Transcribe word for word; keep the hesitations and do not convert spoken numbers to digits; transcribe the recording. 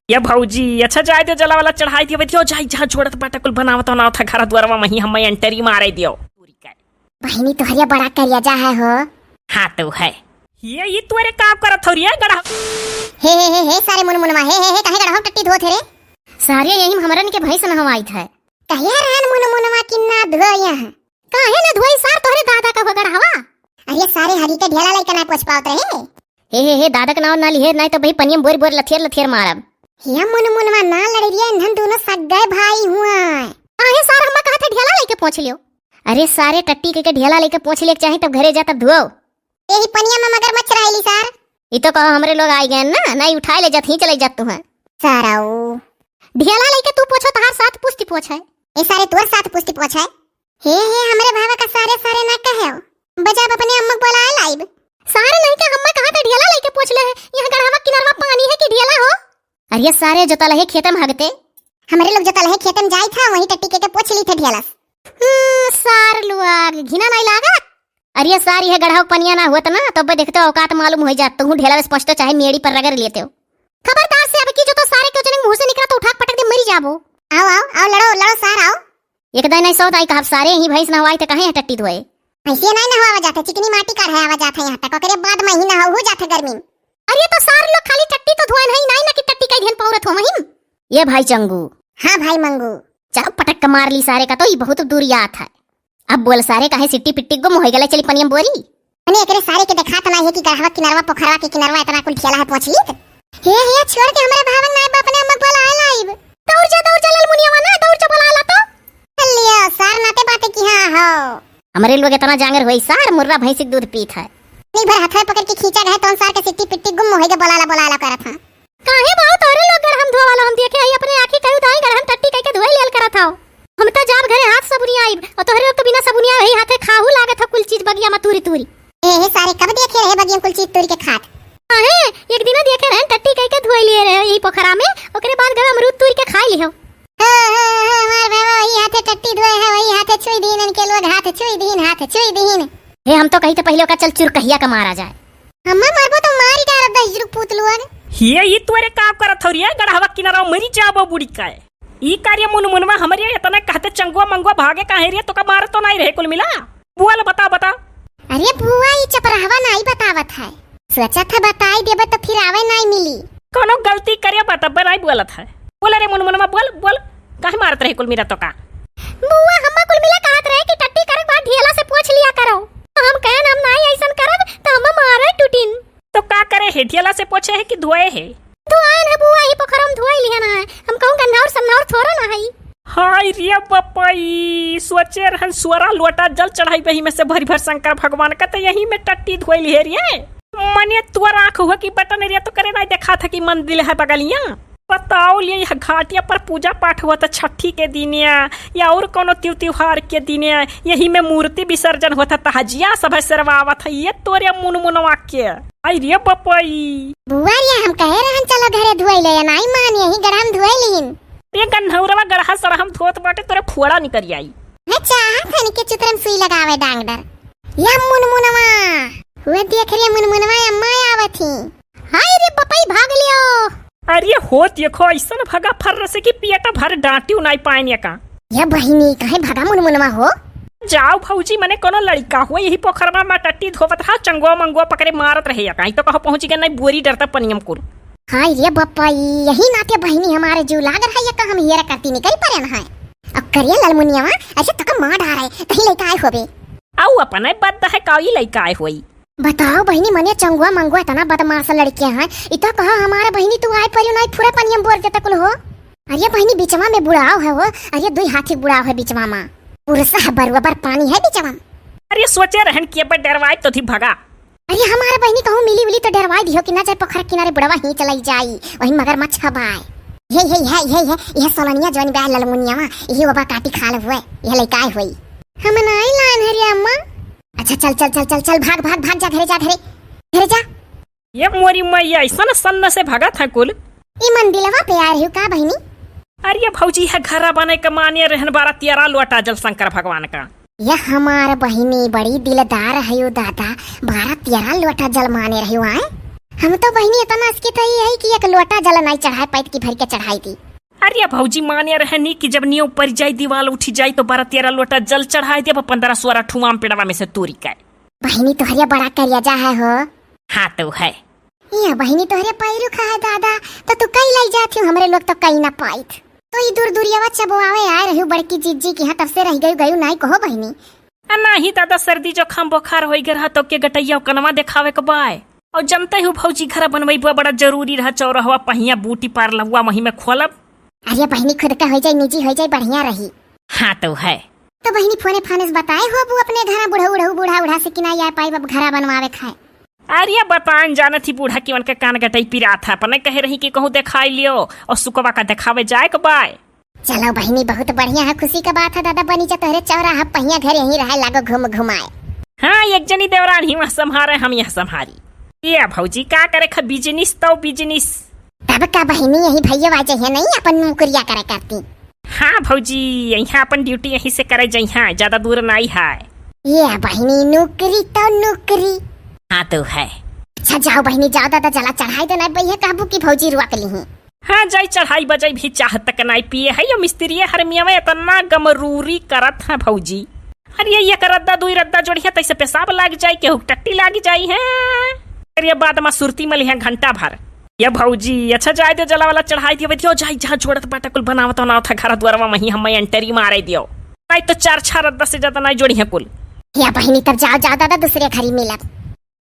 ये भौजी, अच्छा जाए दियो, जला वाला चढ़ाई दियो, बतियो, जाई जहाँ जोड़त बाटे कुल बनावत बनावत है घर दुआरवा, वहीं हमें एंट्री मारे दियो। बहिनी तोहरिया बड़ा करिया जा है हो। हाँ तो है। ये, ये तोरे का करत हो रे गढ़ा? हे, हे, हे, हे, सारे मुनमुनवा, हे, हे, हे, काहे गढ़ा टट्टी धोत है रे? सारे यही हमरन के भैंस नहवाइत है। कहिया रहन मुनमुनवा कि ना धोया है? काहे ना धोई सार, तोहरे दादा का हो गढ़ावा? अरे सारे हरी के ढेला लइका ना पोछ पावत रहे। हे, हे, हे, दादा के नाव ना लिहे, नहीं तो भाई पनियम बोर बोर लथियर लथियर मारब। हे मुनमुनवा ना लड़े रे, इन्हन दोनों सग्गे भाई हुआ। काहे सार, हम्मा कहा था ढेला लइके पोछ लियो। अरे सारे टट्टी के, के ढेला लइके पोछ ले के चाही, तब घरे जा तब धुआओ। यही पनिया में मगरमच्छ रहेली सार। ई तो कहो हमरे लोग आई गए ना, नहीं उठाए ले जात ही चले जात तू है। सारा ओ। ढेला लइके तू पोछो, तहार साथ पुस्ती पोछ है। ए सारे तोर साथ पुस्ती पोछ है। हे, हे, हमरे भावा का सारे, सारे ना कहे। बजाब अपने अम्मा के बोलाए लाइब। सारे नहीं के अम्मा कहा था ढेला लइके पोछ ले है। यहाँ गढ़वा किनारवा पानी है कि ढेला हो? अरे सारे जोतल है खेते में हगते। हमरे लोग जोतल है खेते में जाई था, वहीं टट्टी के, के पोछ ली थे ढेला से। हम्म, सार लुआग, घिना नहीं लागत? अरे सार, यह गढ़वा पनिया ना होत ना, तब देखते औकात मालूम हो जात। तू ढेला से पहुँचते चाहे मेड़ी पर रगड़ लेते हो। खबरदार से अब की जो तो सारे क्यों जने मुँह से निकला तो उठा के पटक दे, मरी जाबो। आओ, आओ, आओ, लड़ो, लड़ो सार, आओ। एक दाई नहीं सौ दाई कहब सारे, यही भैंस नहवाई तो कहे टट्टी धोए। ऐसे नहीं नहवावा जाते, चिकनी माटी काढ़े आवा जाते यहाँ तक, ओकरे बाद में ही नहाऊ हो जाते गर्मी में। अरे तो सार लोग खाली टट्टी तो धोए नहीं, नहीं ना कि टट्टी कई दिन पौरत हो वहीं। ये भाई चंगू। हाँ भाई मंगू। चलो पटक के मार ली सारे का, तो ई बहुत दूर यात है। अब बोल सारे, काहे सिट्टी पिट्टी गुम हो गले, चली पनियम बोरी। मने एकरे सारे के देखात ना है कि गढ़वा किनारवा पोखरवा के किनारवा इतना कुल ठेला है पोंछ लीत। हे, हे, छोड़ के हमरे भावन नाय बाप ने अम्मा बोलाए लाइब। दौड़ जा, दौड़ जा ललमुनियावा ना, दौड़ जा बोलाए ला तो। चल लिया, सार नाते बाते की हाँ हो। हमरे लोग इतना जांगर होई सार, मुर्रा भैंसी के दूध पीत है। नी भर हथवा पकड़ के खींचा गए, तौन सार के सिट्टी पिट्टी गुम होई के बोलाला, बोलाला करत हाँ। काहे बाऊ तोहरे लोग गरहम धोवालो, हम देखे हई अपने आँखी करू दाई गरहम टट्टी कई के धोई लेल करत हौ। हम त जाब घरे हाथ सबुनी आइब, और तोहरे लोग तो बिना सबुनिया वही हाथे खाहू लागत हो कुल चीज बगिया में तूरी तूरी। ए, हे सारे, कब देखे रहे बगिया में कुल चीज तूरी के खात? काहे, एक दिना देखे रहन टट्टी कई के धोई लिए रहे यही पोखरा में, ओकरे बाद गए अमरूद तूरी के खाई लिहो। हो, हो, हो, हमार भैया वही हाथे टट्टी धोए है, वही हाथे छुई दीन इनके लोग, हाथ छुई दीन, हाथ छुई दीन। हे, हम तो कही थे पहले ओका चल चुरकहिया का मारा जाए। हम्मा मरबो तो मारी डारब दहिजरू पूत लोग। हिये, ई तोरे का करत हौ रे, गढ़वा किनारा मरी जाबो बुड़ी का। ई कार्य मुनमुनवा हमरे इतना कहते चंगुआ मंगुआ भागे काहे रे, तोका मारत तो नहीं रहे कुल मिला? बोल, बता, बता। अरे बुआ, ई चपराहवा नाई बतावत है। सोचत है बताई देबे तो फिर आवे नाई मिली। कौनो गलती करे बा तब नाई बोलत है। बोल रे मुनमुनवा, बोल, बोल। काहे मारत रहे कुल मिला तोका? बुआ, हम्मा कुल मिला कहत रहे कि टट्टी करे के बाद ढेला से पोंछ लिया करो। तो हम कहन हम नाई ऐसन करब, तो हम्मा मारे टूटिन। तो का करे है, ढेला से पोंछे है कि धोए है? धोए न बुआ, ही पोखरम धोए लिया ना है। हम कहूँ गन्नौर सन्नौर थोड़ो ना है। हाय रे बपई, सोचे रहन सोरा लोटा जल चढ़ाई बही में से भरी भर शंकर भगवान का, तो यही में टट्टी धोई लिहे रिये। मने तोर आँख हुआ कि बटन रिया तो करे ना देखा था कि मंदिर है बगलिया। बताओ लिए यह घाटिया पर पूजा पाठ हुआ था छठी के दिने या और कोनो त्यू त्योहार के दिने, यही में मूर्ति विसर्जन होता तहजिया सब है सेरवावत है ये तोरे मुनमुनवा के। आई रे बपई। बुआ रे, हम कहे रहन चलो घरे धोई ले, नाई मान यही गरम धोई लीन। ये गन्हौरवा गड़हा सड़हम धोत बाटे, तोरे फोड़ा निकल आई। मैं चाहत हन के चित्रम सुई लगावे डांग डर। या मुनमुनवा, वो देख रे मुनमुनवा, अम्मा आवत ही। हाय रे बपई, भाग लियो। अरे हो देखो, ऐसन भगा फर्र से कि पेट भर डांटियो नाई पाएन का। या बहिनी, काहे भगा मुनमुनवा हो? जाओ भौजी, मने कोनो लड़का हो, यही पोखरवा में टट्टी धोवत रहा, चंगुआ मंगुआ पकड़े मारत रहे या कहीं तो कहो पहुंच गए नहीं बोरी डरता पनियम कुल। हाय रे बप्पा, ई यही नाते बहिनी हमारे जीव लाग रहा है, का हम हेरा करती निकल पड़े न है। अब करिए ललमुनियावा, ऐसे तक मार डारे, कहीं लइका आए होबे। आऊ अपने बद है का ई लइका आए होई। बताओ बहिनी, मने चंगुआ मंगुआ इतना बदमाश लड़के हैं, इ तो कहा हमारे बहिनी तू आए परियो नहीं फुरे पनियम बोर देता कुल हो। अरे बहिनी बिचवा में बुढ़ाव है हो, अरे दुई हाथी बुढ़ाव है बिचवा में, पुरसा है बरुआ बर पानी है बिचवा में। अरे सोचे रहन कि अब डरवाए तो थी भगा। अरे हमारे बहिनी कहूँ मिली उली तो डरवाए दियो कि ना जाए पोखर किनारे बुढ़वा ही चलाई जाई, वही मगरमच्छ हबाए। ये, ये, ये, ये, ये, ये सोलनिया जौन बा ललमुनियावा, यही ओबा काटी खा लेबुए, ये लइकाए होई। हम नाई लान हरे अम्मा। अच्छा चल, चल, चल, चल, चल, भाग, भाग, भाग, जा घरे, जा घरे, घरे जा। ये मोरी मैया, ऐसन सन्न से भगत है कुल। ई मंदिलवा पे आ रही हो का बहिनी? अरे भौजी है घरा बने के माने रहन बारा तेरा लोटा जल शंकर भगवान का। यह हमार बहिनी बड़ी दिलदार है यो दादा, बारा तेरा लोटा जल माने रही हो आए। हम तो बहिनी इतना असकित ही है कि एक लोटा जल नाई चढ़ाए पाइत कि भर के चढ़ाई दी। अरे भौजी, माने रहे नी कि जब नियो ऊपर जाई, दीवाल उठी जाई, तो बारह तेरह लोटा जल चढ़ाई देब, पन्द्रह सोरह ठुआम पेड़वा में से तोरी के। बहिनी तोहरे बड़ा करिया जा है हो। हाँ तो है। ये बहिनी तोहरे पैरू खा है दादा, तो तू कई लाई जात हो, हमरे लोग तो कई ना पाइत। तो ई दूर दूरियावा चबवावे आए रही बड़की जीजी की, हाँ तब से रह गई गयू नाई कहो बहिनी। आ नाही दादा, सर्दी जुकाम बोखार होई गए रहा तो के गटैया कनवा देखावे के बाय। और जनते हो भौजी, घर बनवैबुआ बड़ा जरूरी रहा, चौरहवा पहिया बूटी पार लहुआ वहीं में खोलब। अरे बहिनी, खुद का हो जाए, निजी हो जाए, बढ़िया रही। हाँ तो है। तो बहिनी, फोने फाने से बताए हो अबू अपने घरा बुढ़ऊ उढ़ऊ बूढ़ा उढ़ा से कि ना आए पाइब अब घरा बनवावे खाए? अरे बतान जानत ही बूढ़ा कि उनके कान गटई पिरात है, अपने कहे रही कि कहूँ देखाई लियो और सुकवा का देखावे जाए के बाय। चलो बहिनी, बहुत बढ़िया है, खुशी का बात है दादा, बनी जा तोहरे चौराहा पहिया घर यहीं रहे लागो घूम घुमाए। हाँ, एक जनी देवरान ही वहाँ संभारे, हम यहाँ संभारी। ये भौजी का करे खा बिजनेस तो बिजनेस। तब का बहिनी, यही भैया आ जइहे नहीं अपन नौकरिया करे करती। हाँ भौजी, यहाँ अपन ड्यूटी यहीं से करे जइहाँ, ज्यादा दूर नाई है। ये बहिनी, नौकरी तो नौकरी। हाँ तो है। अच्छा जाओ बहिनी, जाओ दादा, जला चढ़ाई दो, नहीं बइहे कहबू कि भौजी रुआ के लिही। हाँ, जाई चढ़ाई बजाई भी चाह तक नाई पिए है। यो मिस्त्री हरमियावा इतना गमरूरी करत है भौजी। अरे ये एक रद्दा दुई रद्दा जोड़िया तैसे पेशाब लाग जाई, केहू के टट्टी लाग जाई है। अरे बाद में सुरती में लिहे घंटा भर। ये भौजी, अच्छा जाए दो, जला वाला चढ़ाई दियो, दियो जाई, जहाँ जोड़त बाटे कुल बनावत बनावत है घर द्वारवा, वहीं हमें एंट्री मारे दियो। नहीं तो चार छह रद्दा से ज्यादा नहीं जोड़ी है कुल। या बहिनी, तब जाओ जाओ दादा, दूसरे घरी मिलब।